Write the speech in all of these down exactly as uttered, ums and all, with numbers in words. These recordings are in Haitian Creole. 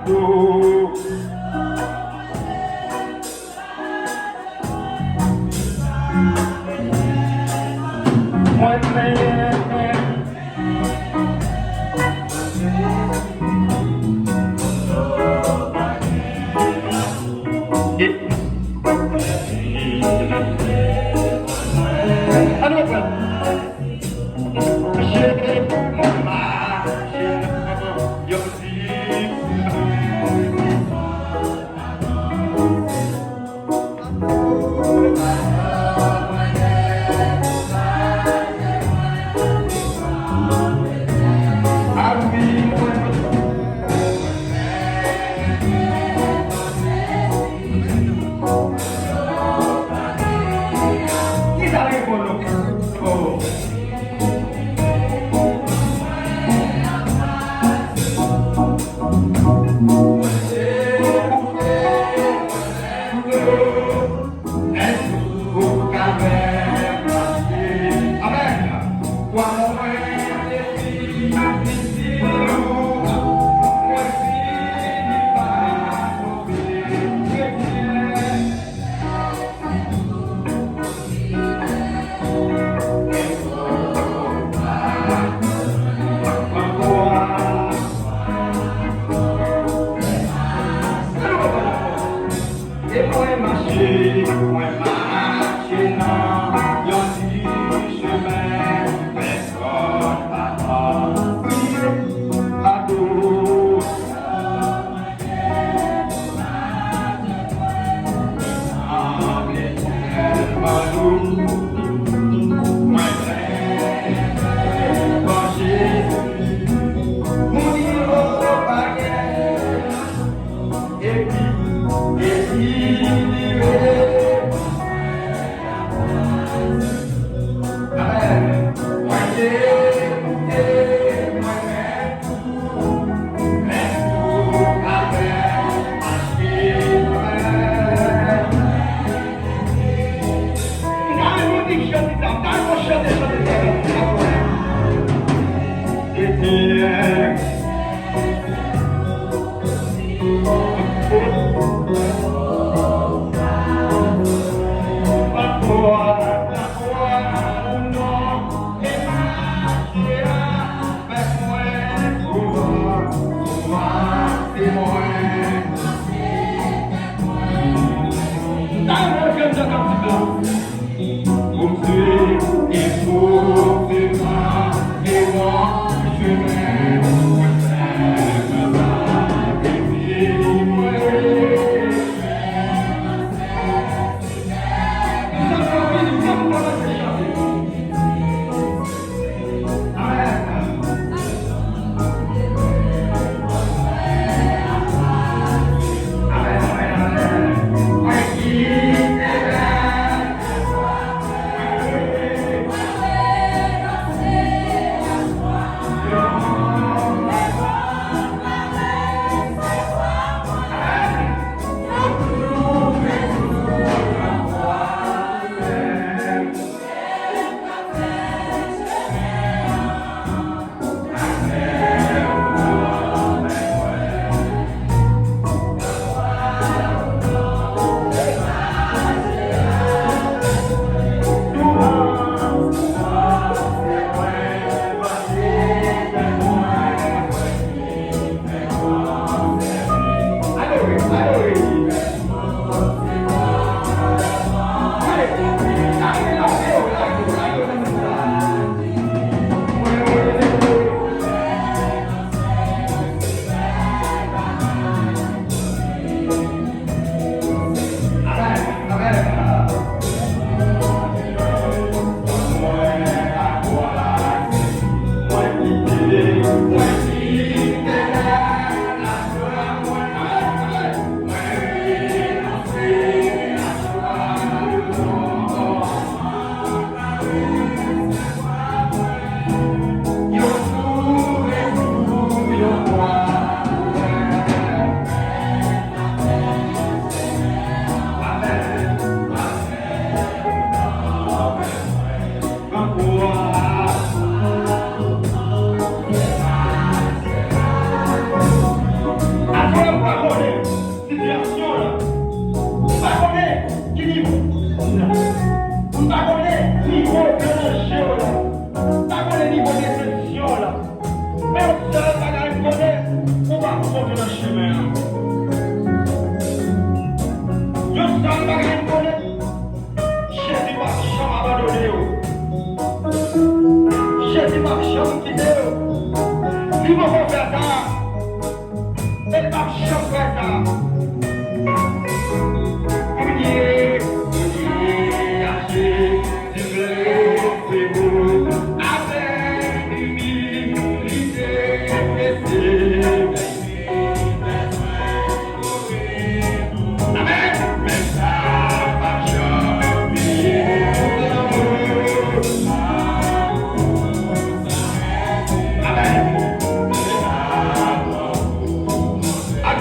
Mwen plenyen. Ann reprann. Mache pou mwen mache nan yon ti E mwen mache, mwen mache nan yon ti chemen, pèsòn pa pase. Ado.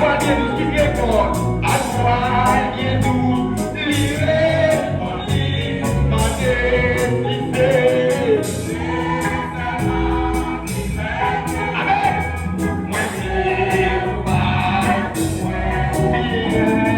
Vwa l byen dous ki t reponn. Ak vwa l byen dous, li reponn, li mande si se sèlman li menm. Amèn. Mwen se ou bay pou mwen. Byen.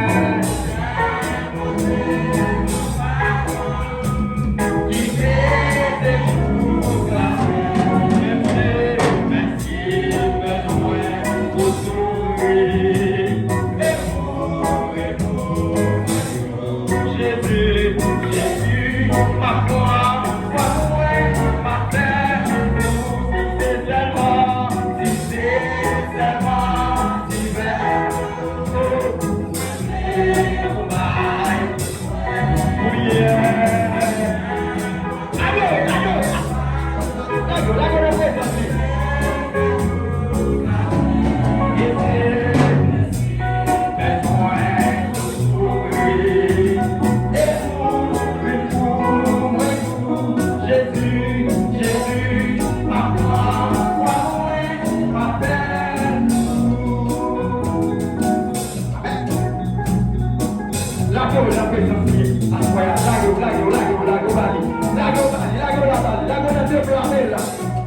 Lage w nan prezans li aswè a. Lage w, lage w, lage w, lage w ba li. Lage w ba li, lage w la ba li, lage w nan deplame l la.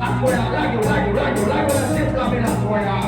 Aswè a, lage w, lage w, lage w, lage w nan deplame l aswè a.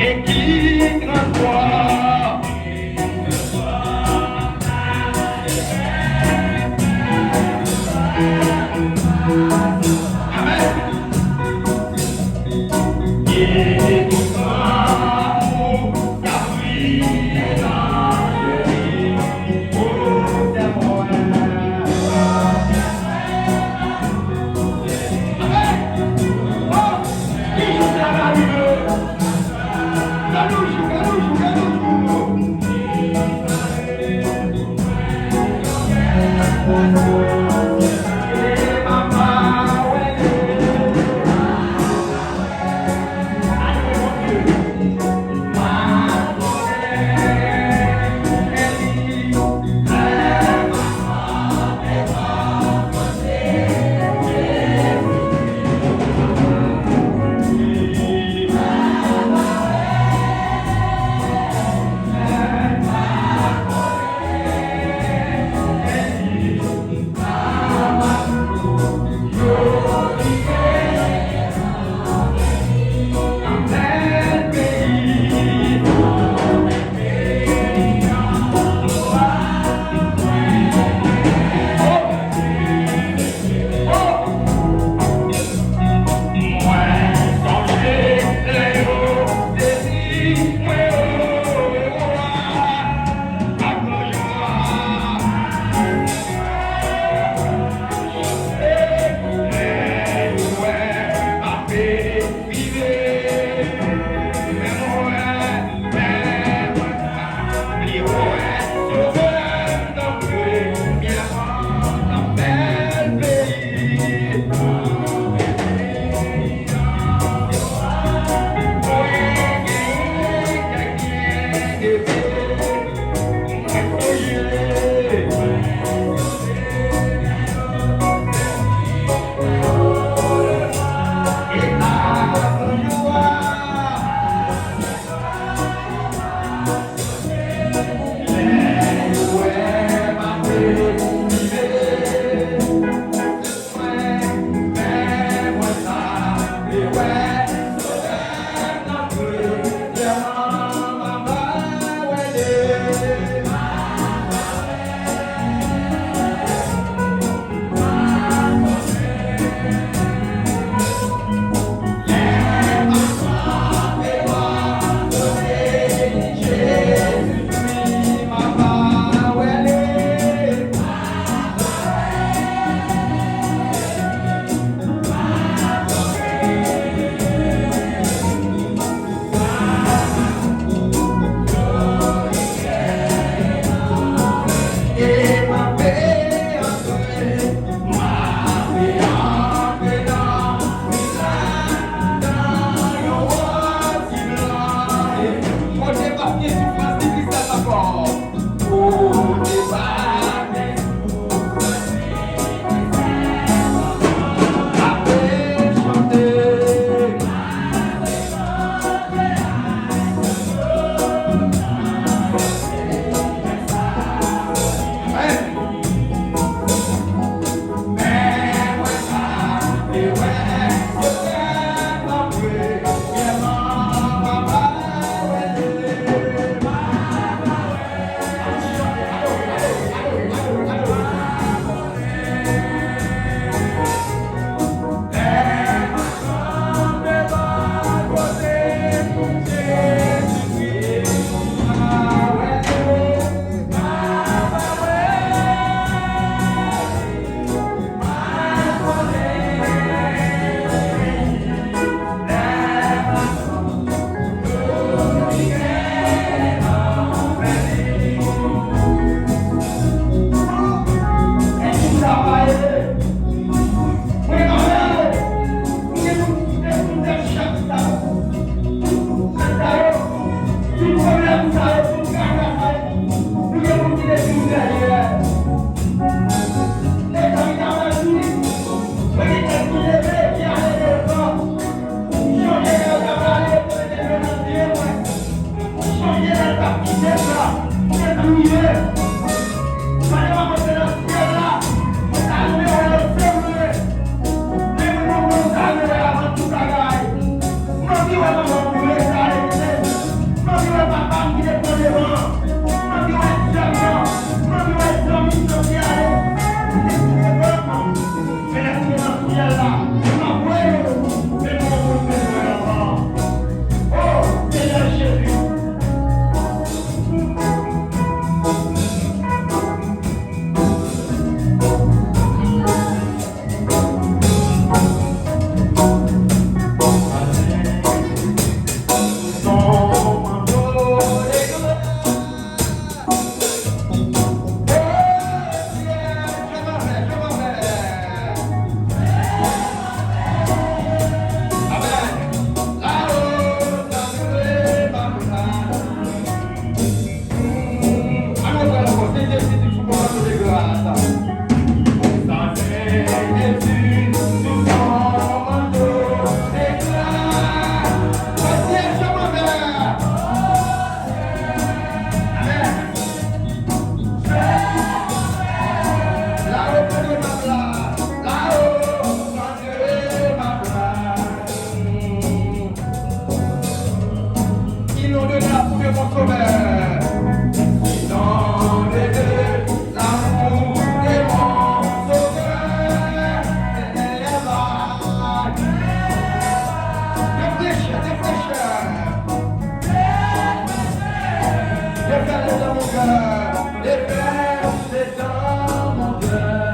E ki transpò. Amèn. E ki transpò. Inondé d'amour de mon sauveur. Inondé de l'amour de mon sauveur. Défriche, défriche. Défriche dans mon cœur. Défriche dans mon cœur.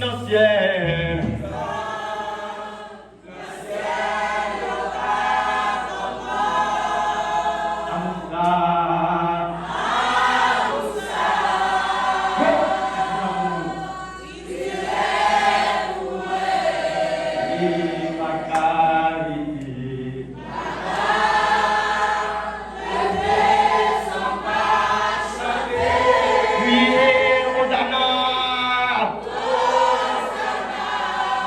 Nan syèl. Amousa. Amousa. Li pa ka rete. Kriye Ozana!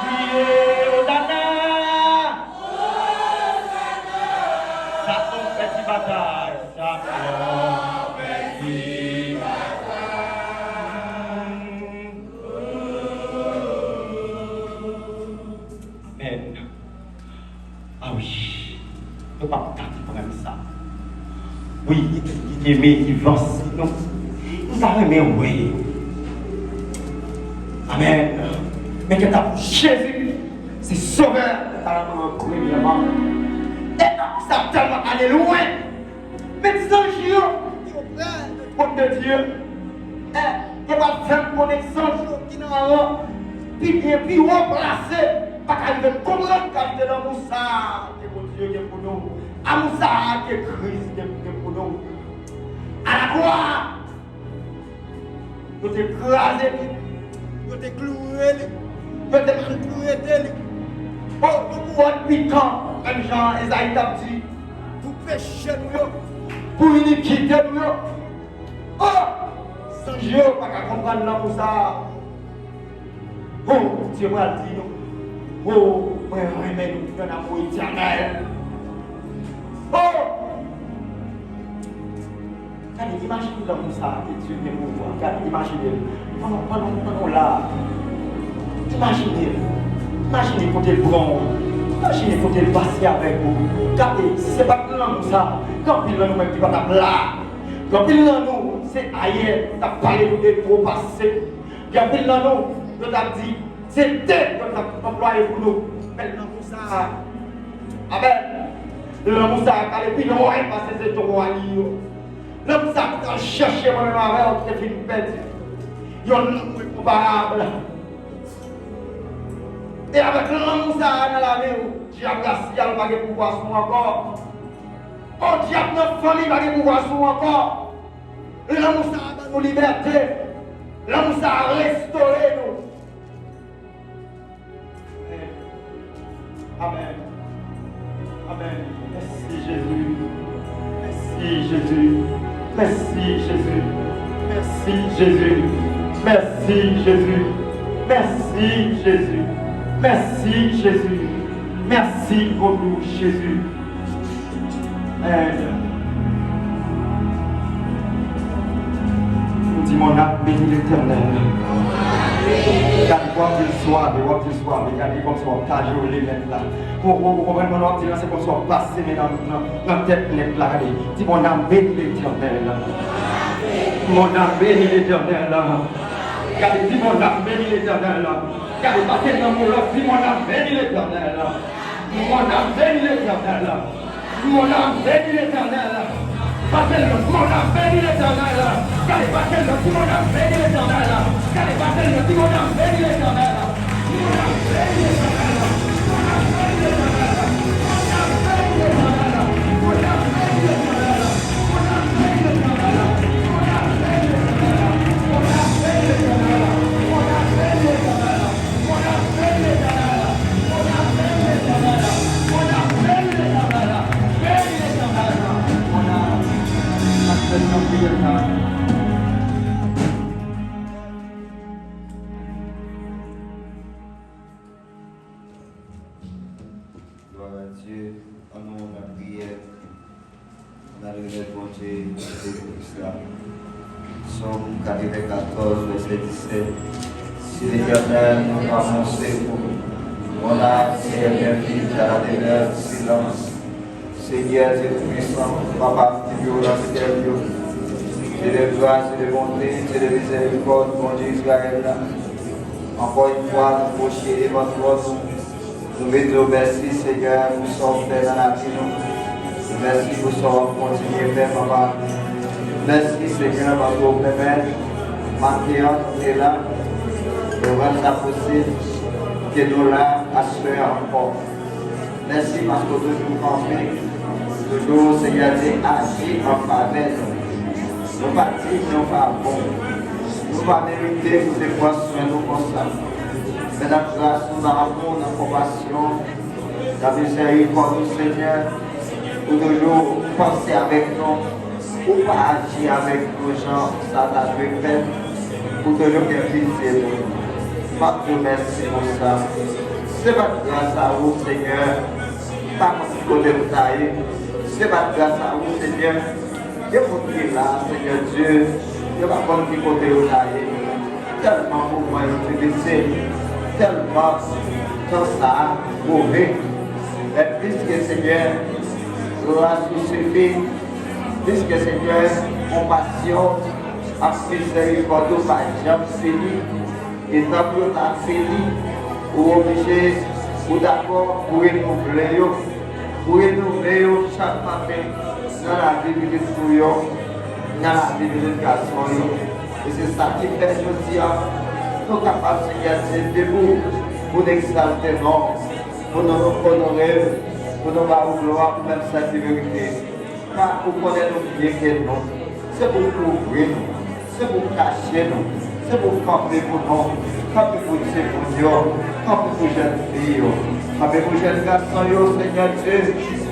Kriye Ozana! Satan pèdi batay, Satan pèdi batay. Amèn. A wi, nou p ap ka konprann sa. Wi, li, li, li renmen, li vanse nou. Nou ta renmen wè. Amèn. Men kè ta pou Jezi, se Sovè, ta renmen premyèman. E sa tèlman ale lwen. Men zanj yo, yo prè de tròn de Dye. E, yo pral fè m konnen zanj yo ki nan ran pi byen, pi wo plase, pa ka rive konprann kalite lanmou sa a ke Bondye gen pou nou. Amou sa a ke Kris gen, gen pou nou. Alakwa! Yo te kraze li. Yo te kloure li. Yo te maltrete li. O, yon kouwòn pikan, menm jan Ezayi t ap di, pou peche nou yo, pou inikite nou yo. O, zanj yo pa ka konprann lanmou sa a. O, Bondye pral di nou, o, mwen renmen nou, yon amou etènèl. O! Gade, imajine lanmou sa a ke Dye gen pou ou a. Gade, imajine l. Pandan, pandan, pandan w la a, imajine l. Imajine kote l pran w. Imajine kote l pase avèk ou. Gade, si se pa t lanmou sa a, gen anpil nan nou menm ki pa t ap la. Gen anpil nan nou, se ayè, t ap pale nou de twopase. Gen anpil nan nou, yo t ap di, se te, yo t ap anplwaye pou nou. Men lanmou sa a, amèn. Lanmou sa a k ale pi lwen pase zetwal yo. Lanmou sa a ki t al chèche mwen menm avè w ki te fin pèdi. Yon lanmou enkonparab. E avèk lanmou sa a nan lavi w, dyab rasyal pa gen pouvwa sou w ankò. O, dyab nan fanmi pa gen pouvwa sou w ankò. Lanmou sa a ban nou libète. Lanmou sa a restore nou. Amèn. Amèn. Amèn. Mèsi, Jezi. Mèsi, Jezi. Mèsi, Jezi. Mèsi, Jezi. Mèsi, Jezi. Mèsi, Jezi. Mèsi, Jezi. Mèsi, Vodou, Jezi. Amèn. Di, mon âme bénit l'Éternel. Gade, w ap di l swave, w ap di l swave. Gade kòmsi w ap kajole Mèt la. Ou, ou, ou konprann, w ap di l la, se kòmsi w ap pase men nan, nan, nan tèt Mèt la. Gade, di, mon âme bénit l'Éternel. Mon âme bénit l'Éternel. Gade, di, mon âme bénit l'Éternel. Gade, pase nan moun lòt, di, mon âme bénit l'Éternel. Mon âme bénit l'Éternel. Mon âme bénit l'Éternel. Pase lòt, mon âme bénit l'Éternel. Gade, pase lòt, di, mon âme bénit l'Éternel. Gade, pase lòt, di, mon âme bénit l'Éternel. Mon âme bénit l'Éternel. Mon âme bénit l'Éternel. Mon âme bénit l'Éternel. Mon âme bénit l'Éternel. Glwa a Dye, ann nou nan priyè. N al remèt Bondye Jezi Kris la. Sòm katrevenkatòz, vèsè disèt. Si Letènèl nou pa mon sekou, mon âme si elle m'inflige à la demeure du silence. Senyè Dye Toupisan, Papa ki pi wo nan syèl yo, Dye de glwa, Dye de bonte, Dye de mizèrikòd, Bondye Izrayèl la, ankò yon fwa nou pwoche devan twòn ou. Nou vle di w mèsi, Senyè, pou sa w fè nan lavi nou. Mèsi pou sa w ap kontinye fè, Papa. Mèsi, Senyè, paske w pèmèt maten an nou te la. Rann sa posib ke nou la aswè ankò. Mèsi paske w toujou kanpe, toujou, Senyè Dye, aji an favè nou. Nou pa diy, nou pa bon. Nou pa merite pou te pran swen nou konsa. Men nan gras ou, nan amou, nan konpasyon, nan mizèrikòd ou, Senyè, ou toujou panse avèk nou. Ou pa aji avèk nou jan sa ta dwe fèt. Ou toujou gen pitye pou nou. M ap di w mèsi pou sa. Se pa t gras a ou, Senyè, m pa konn ki kote m ta ye. Se pa t gras a ou, Senyè. Gen moun ki la, Senyè Dye, yo pa konn ki kote yo ta ye. Tèlman moman yo difisil, tèlman tan sa a move. Men piske, Senyè, gras ou sifi, piske, Senyè, konpasyon ak mizèrikòd ou pa janm fini, e tan pou yo ta fini, ou oblije, ou dakò pou renouvle yo, pou renouvle yo chak maten nan lavi pitit ou yo, nan lavi pitit gason yo. E se sa ki fè jodi a, nou kapab, Senyè Dye, debou pou n egzalte non w, pou nou onore w, pou nou ba ou glwa pou menm sèl ki merite. Ka ou konnen nou byen ke nou. Se pou w kouvri nou. Se pou w kache nou. Se pou w kanpe pou nou. Kanpe pou timoun yo. Kanpe pou jèn fi yo. Kanpe pou jèn gason yo, Senyè Dye.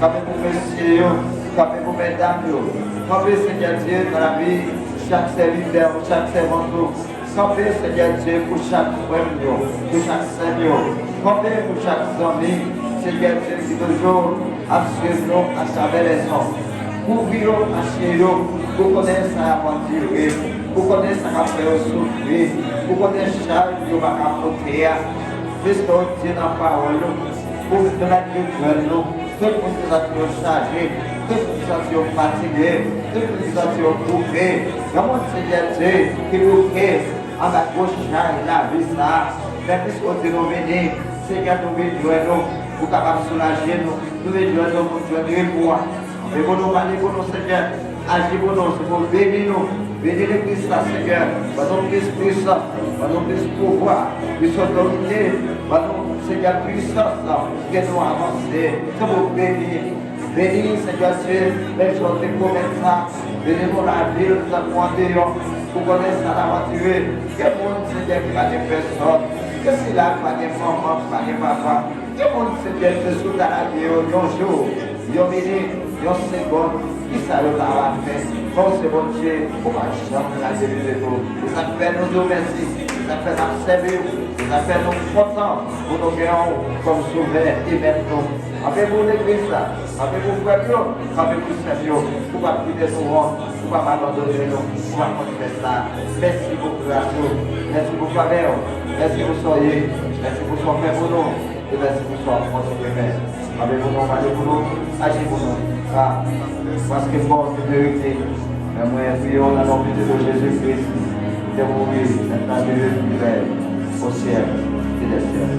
Kanpe pou mesye yo. Kanpe pou medam yo. Kanpe, Senyè Dye, nan lavi chak sèvitè ou, chak sèvant ou. Kanpe, Senyè Dye, pou chak frè m yo, pou chak sè m yo. Kanpe pou chak zanmi, Senyè Dye, ki toujou ap swiv nou atravè lèzonn. Kouvri yo, kache yo, ou konnen sa y ap andire, ou konnen sa k ap fè yo soufri, ou konnen chaj yo pa ka pote a. Piske w di nan pawòl ou, ou vin ak yo jwenn nou. Tout moun ki santi yo chaje, tout moun ki santi yo fatige, tout moun ki santi yo bouke, yon moun, Senyè Dye, ki bouke anba gwo chay lavi sa a. Men piske w di nou vini, Senyè, nou vin jwenn ou, ou kapab soulaje nou, nou vin jwenn ou pou n jwenn repo a. Kanpe pou nou, pale pou nou, Senyè. Aji pou nou, se pou beni nou. Beni legliz la, Senyè. Ban nou plis pwisans, ban nou plis pouvwa, plis otorite. Ban nou, Senyè, pwisans pou ke nou avanse. Se pou beni. Beni, Senyè Dye, men jan w te pwomèt sa. Beni nou lavil tankou andeyò. Ou konnen sa n ap andire. Gen moun, Senyè, ki pa gen pèsòn. Gen sila ki pa gen manman, ki pa gen papa. Gen moun, Senyè Dye, si w ta lage yo yon jou, yon minit, yon segonn, kisa yo ta va fè? Men w se Bondye, ou pa janm lage pitit ou. E sa k fè nou di w mèsi, e sa k fè n ap sèvi w, e sa k fè nou kontan pou nou gen w kòm Sovè e Mèt nou. Kanpe pou legliz la, kanpe pou frè m yo, kanpe pou sè m yo. Ou p ap kite nou wont, ou p ap abandone nou, ou p ap konn fè sa. Mèsi pou gras ou, mèsi pou favè w, mèsi pou sa w ye, mèsi pou sa w fè pou nou. E mèsi pou sa w kontinye fè. Kanpe pou nou, pale pou nou, aji pou nou. Ka, paske fò w te merite. Men mwen priye w nan non Pitit ou Jezi Kris, ki te mouri, men ki te leve pou li rèy o syèk e dè syèk.